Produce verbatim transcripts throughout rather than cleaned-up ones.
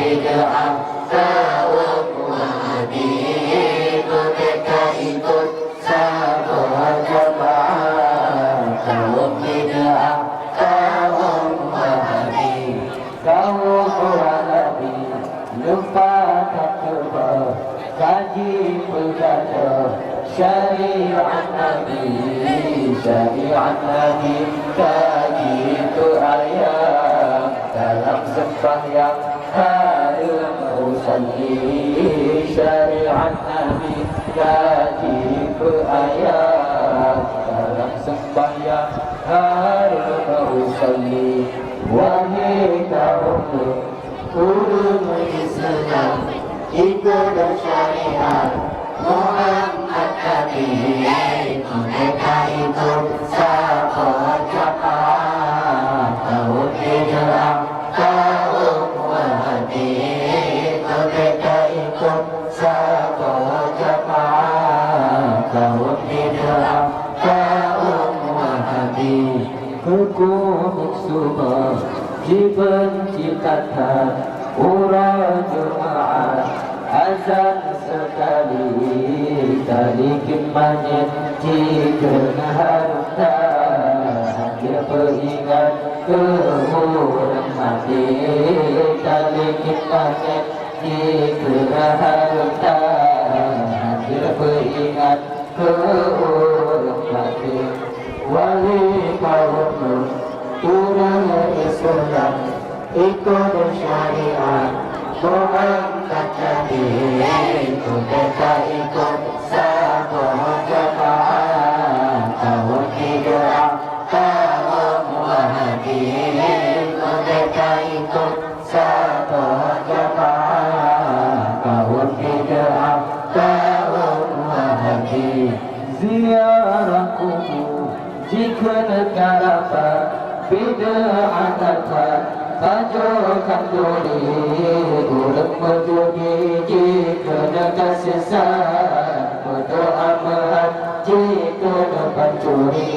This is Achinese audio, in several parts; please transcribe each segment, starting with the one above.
Bid'ah kaum Wahabi, beubeda ikot saboh jamaah. Kaum bid'ah kaum Wahabi, kaum Wahabi, lupa that keubah kaji peugadôh syariat Nabi, syariat Nabi kaji peuayat dalam seumbahyang hareuem usalli. Syariat Nabi kaji peuayat dalam seumbahyang hareuem usalli. Wahai kaum ureuëng Islam, ikot syariat Muhammad Nabi, meunyoe ka ikot saboh jamaah. Kaum bid'ah kaum Wahabi, meunyoe ka ikot saboh jamaah. Kaum bid'ah kaum Wahabi, keu keuneuk suboh jibeunci that-that uroe Jumaat. Azan seukali, talikot manyét jikheun hareuem that, han jeuet peuingat keu ureuëng maté. Talikot manyét jikheun hareuem that, han jeuet peuingat keu ureuëng maté. Wahai kaum ureuëng Islam, ikot syariat Muhammad Nabi, meunyoe ka ikot saboh jamaah. Kaum bid'ah kaum Wahabi, meunyoe ka ikot saboh jamaah. Kaum bid'ah kaum Wahabi, ziarah kubur jikheun karapat, bid'ah that-that, pajoh khanduri. Ureuëng meujudi jikheun ka sesat, meudoá meuhat jikheun pancuri.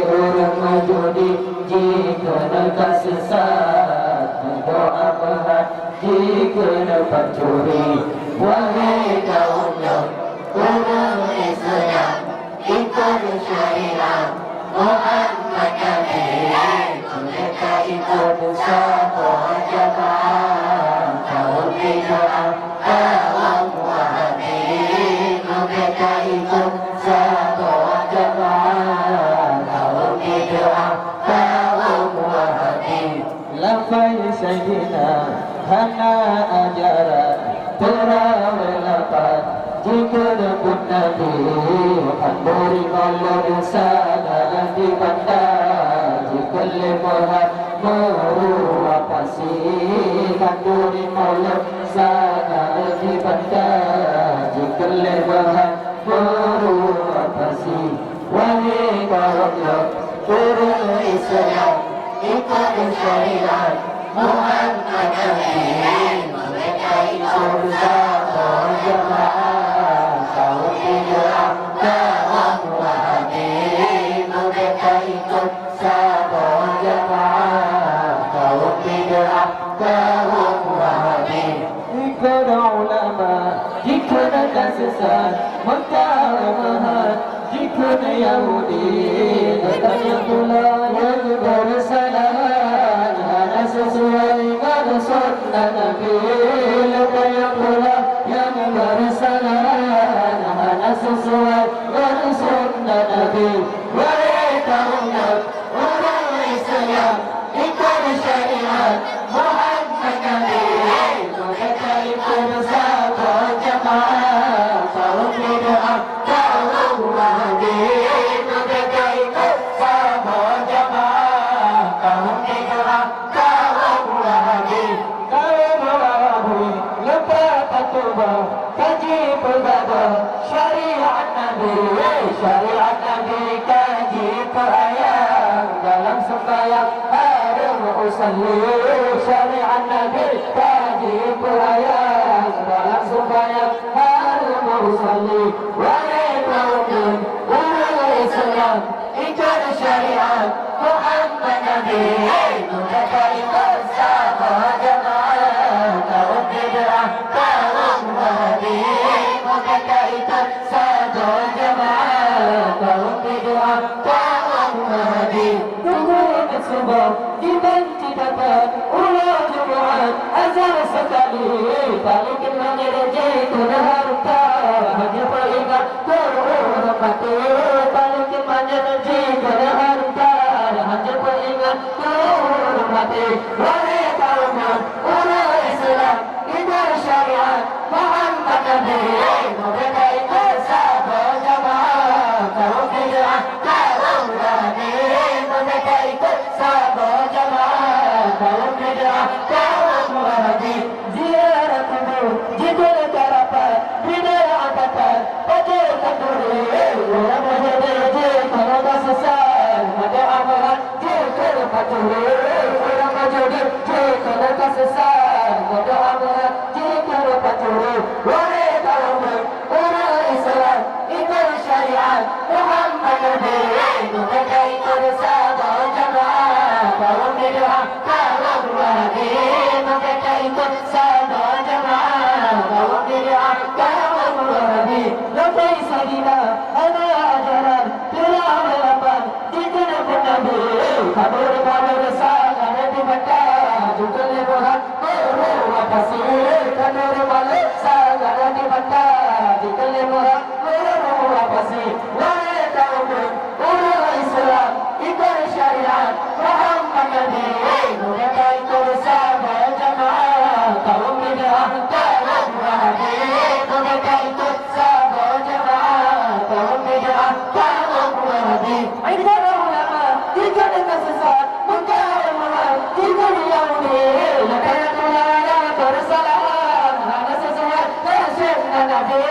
Ureuëng meujudi jikheun ka sesat, meudoá meuhat jikheun pancuri. Wahai kaum lôn, ureuëng Islam, ikot syariat Muhammad Nabi, meunyoe ka ikot saboh jamaah. Kaum bid'ah kaum Wahabi, meunyoe ka ikot saboh jamaah. Kaum bid'ah kaum Wahabi, lafai Saidina hana ajaran, teurawéh lapan jikheun buet Nabi. Khanduri mulod salah dibanta, jikheun lé meuhat meuruwa pasi. Khanduri mulod salah dibanta, jikheun lé meuhat meuruwa pasi. Wahai kaum lôn, ureuëng Islam, ikot syariat Muhammad Nabi, meunyoe ka ikot saboh jamaah. Kaum bid'ah kaum Wahabi, meunyoe ka ikot saboh jamaah. Kaum bid'ah kaum Wahabi, ikot ulama jikheun ka sesat, meudoá meuhat jikheun Yahudi. Geutanyoe pula nyang beureusalah, hana sisuai ngon sunnah Nabi. Geutanyoe pula nyang beureusalah, hana sisuai ngon sunnah Nabi. Wahai kaum lôn, ureuëng Islam, ikot syariat Muhammad Nabi, meunyoe ka ikot saboh jamaah. Kaum bid'ah kaum Wahabi, meunyoe ka ikot saboh jamaah. Kaum bid'ah kaum Wahabi, kaum Wahabi, lupa that keubah kaji peugadôh syariat Nabi. Syariat Nabi kaji peuayat dalam seumbahyang hareuem usalli. Syariat Nabi kaji peuayat dalam seumbahyang hareuem usalli. Wahai kaum lôn, ureuëng Islam, ikot syariat Muhammad Nabi, meunyoe ka ikot saboh jamaah. Palikén manyét jikheun hareuta, hana peuingat keu ureueng maté. Palikén manyét jikheun hareuta, hana peuingat keu ureueng maté. Wahai kaum ureueng Islam, ikot syariat Muhammad Nabi, mudah ikot saboh jamaah. Kaum bid'ah, kaum Wahabi, mudah ikot saboh jamaah. Kaum bid'ah, kaum Wahabi, ziarah kubur jikheun karapat, bid'ah angkatan, pajoh khanduri. Ureueng Mauludi jikheun ka sesat, meudoa meurat jikheun pancuri. Ureueng Mauludi jikheun ka sesat, meudoa meurat jikheun pancuri. Wahai kaum ureueng Islam, ikot syariat Muhammad Nabi, mudah ikot saboh jamaah. Kaum bid'ah, kaum Wahabi, mudah ikot saboh jamaah. Kaum bid'ah, kaum Wahabi, lagèe Saidina, hana ajaran, pula hana lapan. Jikheun keu Nabi, khanduri manusia hana dibantah. Jikheun lé meuhat, meureuh pasi, khanduri manusia hana dibantah. Jikheun lé meuhat, meureuh pasi. Wahai kaum ureueng Islam, ikot syariat Muhammad Nabi, mudah ikot saboh jamaah. Kaum bid'ah, kaum Wahabi, mudah ikot saboh jamaah. Kaum bid'ah, kaum Wahabi, ikot ulama, ikot ka sesat. Maka ulama, ikot Yahudi, lagèe tula nyang beusalahan, hana sisuai keu sunnah Nabi.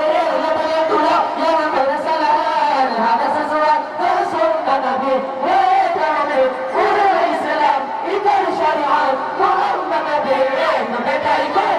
Lagèe tula nyang beusalahan, hana sisuai keu sunnah Nabi. Wahai kaum ureueng Islam, ikot syariat Muhammad Nabi, mudah ikot